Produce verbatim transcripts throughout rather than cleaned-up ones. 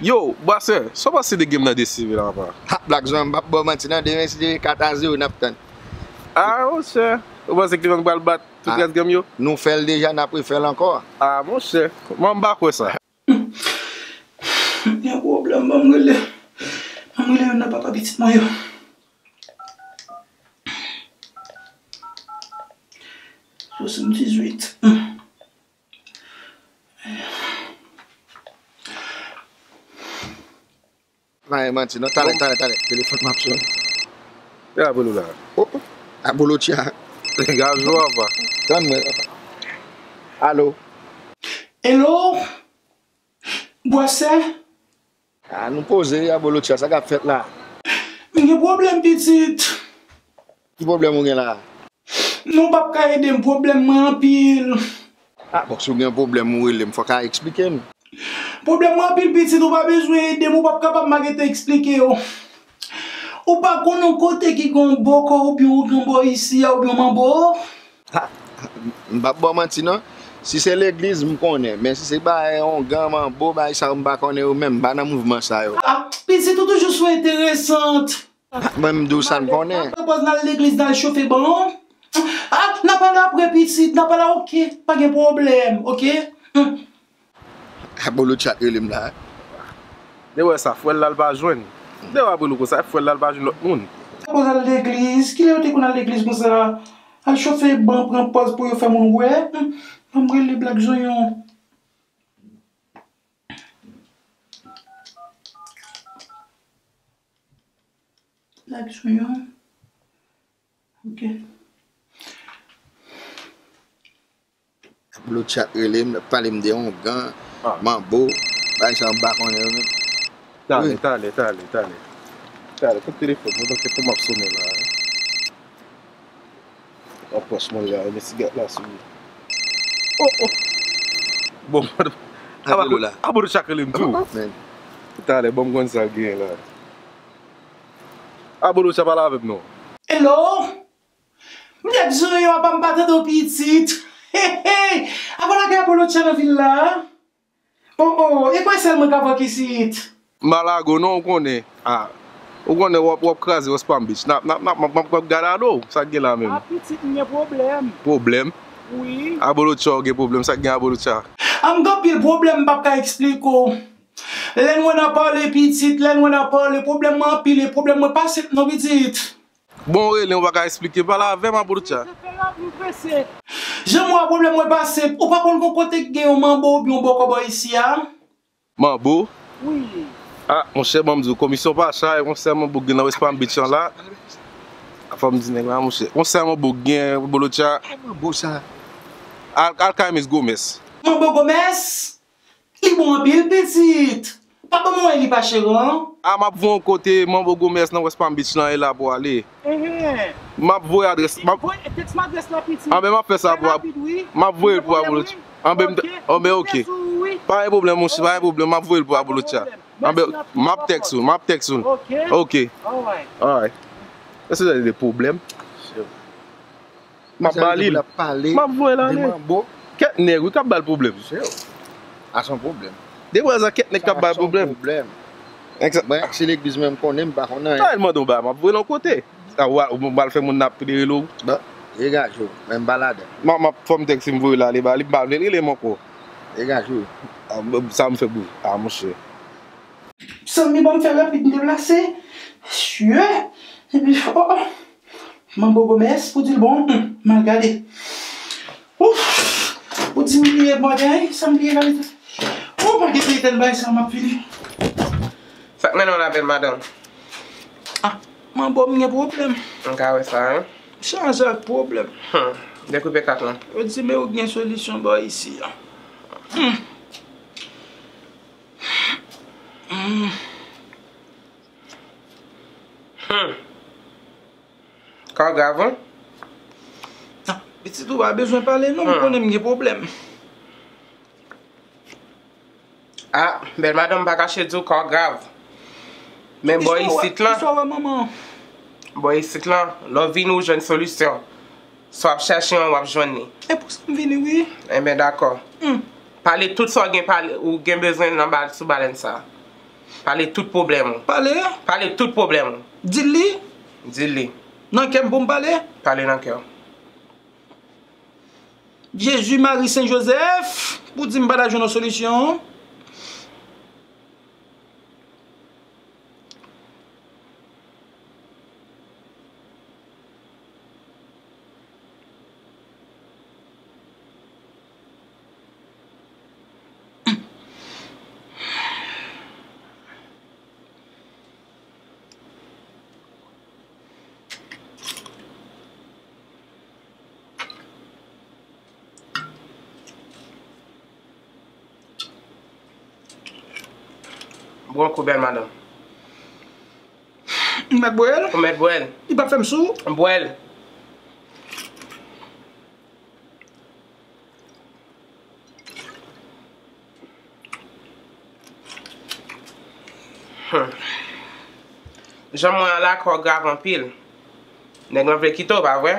Yo, bwasè, sa w panse de game nan de seve la, papa? Ha, Black Zon, m p ap ba w manti non, demen si Dye vle kat a zewo n ap tann. Ah, monchè, ou panse Cleveland pral bat tout rès game yo? Nou fè l deja, n ap refè l ankò. Ah, monchè, mwen m pa kwè sa. Gen pwoblèm, ban m rele. Ban m rele youn nan papa pitit mwen yo. Swasanndizuit. Pa gen manti non, talè, talè, talè. Telefòn m ap sonnen. E Abolo la. Oh, oh. Abolo tcha. Gaz ou apa? Tann mwen. Alo. Hello? Bwasè? Ah, nou poze, Abolo tcha, sa k ap fèt la? M gen pwoblèm, pitit. Ki pwoblèm ou gen la? Non, w p ap ka ede m, pwoblèm mwen anpil. Ah, bon, si w gen pwoblèm, ou rele m, fò w ka eksplike m. Pwoblèm mwen anpil, pitit, ou pa bezwen ede m, ou p ap kapab, m a gentan eksplike w. Ou pa konn yon kote ki gen yon bòkò oubyen yon ougan bò isi a, oubyen yon manbo? Ha, m p ap ba w manti non. Si se legliz, m konnen. Men si se bagay ongan, manbo, bagay sa yo, m pa konnen yo menm. M pa nan mouvman sa yo. Ah, pitit ou toujou sou enteresant. Ha, mwen, m di w sa m konnen. Pran pòz n al legliz, n al chofe ban. Ah, n a pale apre, pitit. N a pale, oke. Pa gen pwoblèm, oke? Hmm. Abolo tcha rele m la. De wè sa, frè l la l pa jwenn. De wè Abolo konsa, frè l la l pa jwenn lòt moun. Pòz al legliz, kilè yo te konn al legliz konsa? Al chofe ban, pran pòz pou yo fè moun wè. Hmm, ban m rele Black Zonyon. Black Zonyon. Ok. Abolo tcha rele m, l ap pale m de ongan, manbo, bagay sa yo m pa konnen yo menm. Talè, talè, talè, talè. Talè, kote telefòn mwen, paske fò m ap sonnen la. Nan pòch mwen la, men sigarèt la sou li. Oh, oh. Bon, Abolo tcha rele m tou. Talè, ban m konn sa l genyen la. Abolo tcha pale avè m non. Hello? M t ap jure yo apa m pa tande w pitit. Hey, hey! Apa lage Abolo tcha nan vil la? Oh, oh, e kwè sèl mwen k ap wè isit. M pa lage w non, ou konnen. Ah, ou konnen w ap, w ap kraze West Palm Beach. N ap, n ap, n ap, m ap, m ap gade alo w. Sa k gen la menm? Ah, pitit, m gen pwoblèm. Pwoblèm? Wi. Abolo tcha, w gen pwoblèm. Sa k gen Abolo tcha? Ah, m gen anpil pwoblèm, m p ap ka eksplike w. Lè n wè n ap pale pitit, lè n wè n ap pale, pwoblèm mwen anpil, e pwoblèm mwen pa senp non pitit. Bon, ou rele m, ou pa ka eksplike, pale avè m, Abolo tcha. Jan m wè pwoblèm mwen pa senp, ou pa konn gon kote k gen yon manbo oubyen yon bòkò bò isi a? Manbo? Wi. Ah, monchè, ban m di w, komisyon pa chay, yon sèl manbo k gen nan West Palm Beach lan la. Fò m di nèg la, monchè. Yon sèl manbo k gen, Abolo tcha. Ay, manbo sa. Al, al kay Miss Gomez. Manbo Gomez? Li bon anpil, pitit. Pa ban m wè li pa cheran. A, m ap voye w kote Manbo Gomez nan West Palm Beach lan, e la pou w ale. Enhen. M ap voye adrès. M ap... Voye, tèks m adrès la, pitit. Anben, m ap fè sa pou w. Fè rapid, wi. M ap voye l pou w, Abolo tcha. Anben, m... Anben, oke. Pa gen pwoblèm, monchè, pa gen pwoblèm. M ap voye l pou w, Abolo tcha. Anben, m ap tèks ou, m ap tèks ou. Oke. Oke. Alright. Alright. Èske w gen de pwoblèm? M ap ba li l. M ap voye l ale. Kèk nèg, wi, k ap ba l pwoblèm. Se yo. A se yon pwoblèm. Depi sa, kèk nèg k ap ba l pwoblèm. Mwen, se legliz mwen m konnen, m pa konn anyen. Sa l mande yon bagay, m ap voye l yon kote. Sa w al, ou pral fè moun nan ap plede rele w. Bon, degaje w, men m pa ladan. M ap, m ap, fò m tèks li, m voye l ale ba li, m pa vle l rele m ankò. Degaje w. A, sa m fè pou, a, monchè. Zanmi, ban m fè rapid, m deplase. Sye. Epi, oh, oh. Manbo Gomez, pou di l bon, hmm, m al gade. Ouf! Pou di m bliye bagay, sa m bliye la. Oh, pa gen etèn bagay sa, m ap vini. Sa k mennen w la, bèl madanm? Ah, manbo, m gen pwoblèm. M ka wè sa, wi. M chaje ak pwoblèm. Hmm. Dekoupe kat lan. Yo di, men ou gen solisyon bò isi a. Hmm. Hmm. Hmm. Ka w grav, wi. Ah, pitit, ou pa bezwen pale non, m konnen m gen pwoblèm. Ah, bèl madanm, m pa kache di w ka w grav. Men bò isit lan. Kisa w wè manman? Bò isit lan, lè w vini ou jwenn solisyon. Si w ap chache yon, w ap jwenn li. E pou sa m vini, wi. Enben, dakò. Hmm. Pale tout sa w gen pale, ou gen bezwen nan ba, sou balèn sa a. Pale tout pwoblèm ou. Pale. Pale tout pwoblèm ou. Di l li. Di l li. Nan kè m pou m pale. Pale nan kè w. Jezi, Mari, Sen Jozèf, pou di m pa ta jwenn yon solisyon. Bwè yon kou, bèl madanm. M mèt bwè l? Ou mèt bwè l. Li p ap fè m sou. Bwè l. Hmm. Jan m wè an la, kò w grav anpil. Nèg lan vle kite w, pa vre?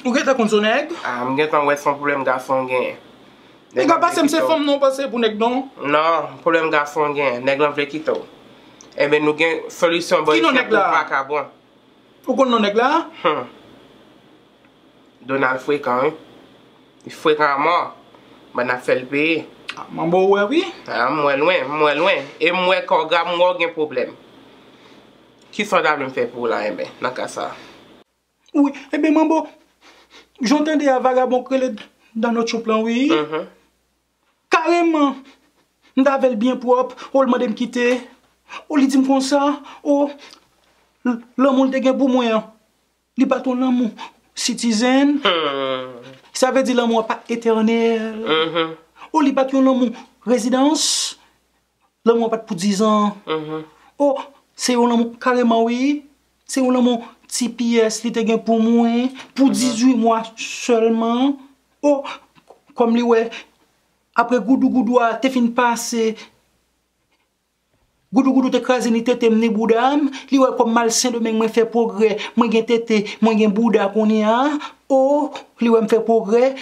Ou gentan konn se yon nèg? Ah, m gentan wè se yon pwoblèm gason w genyen. Nèg lan vle kite w. Nèg la pase m se fanm non, pase pou nèg non. Non, pwoblèm gason w genyen. Nèg lan vle kite w. Enben, nou gen solisyon bò isit pou vakabon. Ou konn non nèg la? Hmm. Donald frekan, wi. Li frekan a mò. Bann ap fè l peye. Ah, manbo ou wè, wi. Ah, m wè lwen, m wè lwen. E m wè kò w grav, m wè w gen pwoblèm. Kisa w ta vle m fè pou w la, enben, nan ka sa a? Wi, enben, manbo, jan w tande a, vagabon k rele Donald Trump lan, wi. Mhm. Kareman, m t avè l byen pwòp, o, l mande m kite, o, li di m konsa, o, l-, lanmou l te gen pou mwen an, li pa t yon lanmou citizen. Hmm. Sa vle di lanmou an pa etènèl. Mhm. O, li pa t yon lanmou rezidans. Lanmou an pa t pou dizan. Mhm. O, se yon lanmou kareman, wi. Se yon lanmou T P S li te gen pou mwen, pou dizuit mwa sèlman. O, kòm li wè, apre goudougoudou a te fin pase, goudougoudou te kraze ni tete m, ni bouda m, li wè kòm m al Sendomeng, mwen fè pwogrè, mwen gen tete, mwen gen bouda kounye a. O, li wè m fè pwogrè,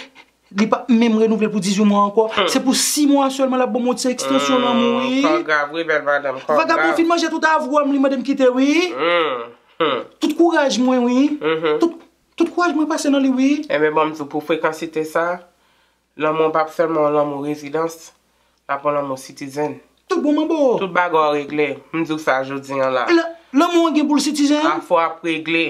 li p ap menm renouvle l pou dizuit mwa ankò. Hmm. Se pou sis mwa sèlman l ap ban m yon ti ekstansyon lanmou, wi. Kò grav, wi, bèl madanm, kò grav. Vagabon fin manje tout avwa m, li mande m kite, wi. Hmm. Hmm. Tout kouraj mwen, wi. Mhm. Tout, tout kouraj mwen pase nan li, wi. Enben, bon, m di w, pou frekansite sa, lanmou an p ap sèlman yon lanmou rezidans, l ap yon lanmou citizen. Tout bon, manbo. Tout bagay w regle. M di w sa jodi an la. L-, lanmou an gen pou l citizen? Afè w ap regle.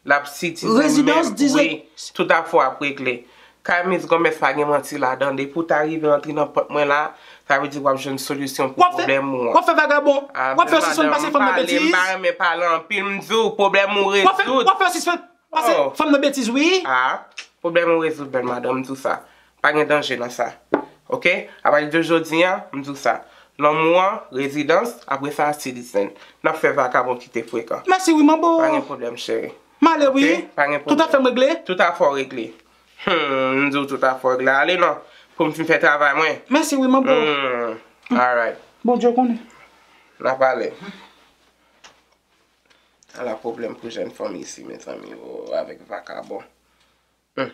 L ap citizen li menm, wi. Tout afè w ap regle. Kay Miss Gomez pa gen manti ladan. Depi w ta rive antre nan pòt mwen la, sa vle di w ap jwenn solisyon pou pwoblèm ou an. W ap fè vagabon. W ap fè sispann pase fanm nan betiz. M pa renmen pale anpil, m di w, pwoblèm ou rezoud. W ap fè sispann pase fanm nan betiz, wi. Ah, pwoblèm ou rezoud, bèl madanm, m di w sa. Pa gen danje nan sa. Oke? Apati de jodi an, m di w sa. Lanmou an, rezidans, apre sa, citizen. N ap fè vakabon kite frekan. Mèsi wi, manbo. Pa gen pwoblèm, cheri. M ale wi. Oke? Pa gen pwoblèm. Tout afè m regle? Tout afè w regle. Hmm, m di w tout afè w regle. Ale non, pou m fin fè travay mwen. Mèsi wi, manbo. Hmm, alright. Bondye konnen. N a pale. Ala pwoblèm pou jèn fanm isi, mezanmi, o, avèk vakabon. Hmm.